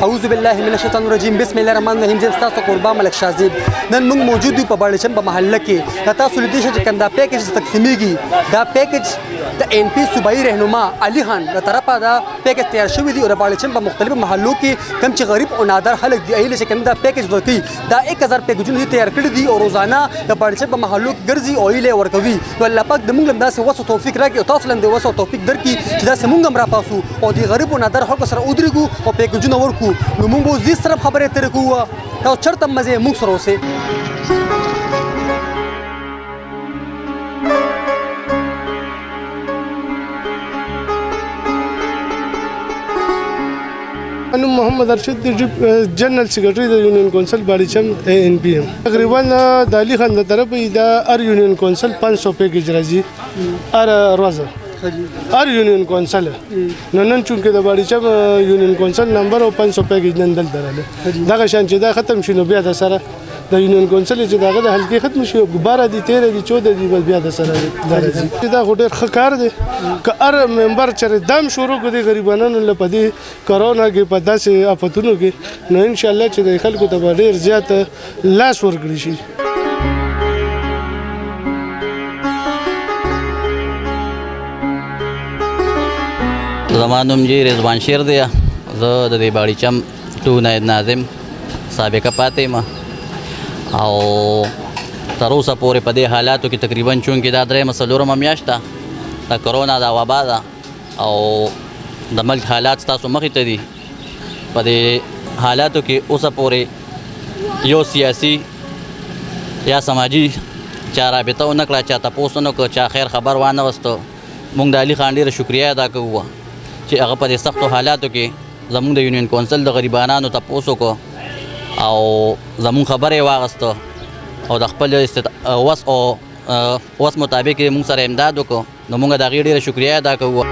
اعوذ بالله من الشیطان الرجیم، بسم الله الرحمن الرحیم. زه تاسو قربان ملک شازیب. نن موږ موجود یو په باړیچم په محله کې. دا تاسو لیدلی شئ چې کوم دا پیکج تقسیمیږي، دا پیکج د ان پی صوبایي رهنما علي خان له طرفه دا پیکج تیار شوی دی او د باړیچم په مختلفو محلو کې کوم چې غریب او نادر خلک دي، ایله چې کوم دا پیکج ورکوي. دا 1000 پیکجونه دي تیار کړي دي او روزانه د باړیچم په محلو کې ګرځي او ایله ورکوي. نو الله پاک د موږ له داسې وسو توفیق راکړي او تاسو له دې وسو توفیق درکړي چې داسې موږ هم راپاسو او د غریب او نادر خلکو سره ودرېږو او پیکجونه ورکړو. نو موږ به اوس دې سره خبرې اترې کوو. تاسو چېرته هم مه ځئ، موږ سره اوسئ. نوم محمد ارشد دی، جنرال سیکرټری د یونین کونسل باړیچم ای ان پی ام. تقریبا د علي خان د طرفه دا هر یونین کونسل 500 پیکج راځي هر ورځ، هر یونین کونسل. نو نن چونکې د باړیچم یونین کونسل نمبر او 500 پیکج نن دلته راغلی. دغه شان چې دا ختم شي، نو بیا د سره د یونین کونسل چې دغه د حلقې ختم شي، 12 دي، 13 دي، 14 دي، بس بیا د سره دا راځي. دا خو ډېر ښه کار دی که هر ممبر چېرې دم شروع کړي غریبانو له په دې کرونا کې، په داسې آفتونو کې، نو انشاءالله چې د خلکو ته به ډېر زیات لاس ورکړي شي. زما نوم جی رضوان شیر دی. زه د دې باړیچم 2 نایب ناظم سابقه پاتې یم او تر اوسه پورې په دې حالاتو کې تقریبا چونکې دا درېیمه څلورمه میاشت ده، د کرونا دا وبا ده او د ملک حالات ستاسو مخې ته دي. په دې حالاتو کې اوسه پورې یو سیاسي یا سماجي چا رابطه ونه کړه، چا تپوس ونه کړ، چا خیر خبر وانه وستو. موږ د علي خان ډېره شکریه ادا کوو چې هغه په دې سختو حالاتو کې زموږ د یونین کونسل د غریبانانو تپوس وکړو او زموږ خبره یې واغسته او د خپل وس او وس مطابق یې موږ سره امداد وکړو. نو موږ د هغې ډېره شکریه ادا کوو.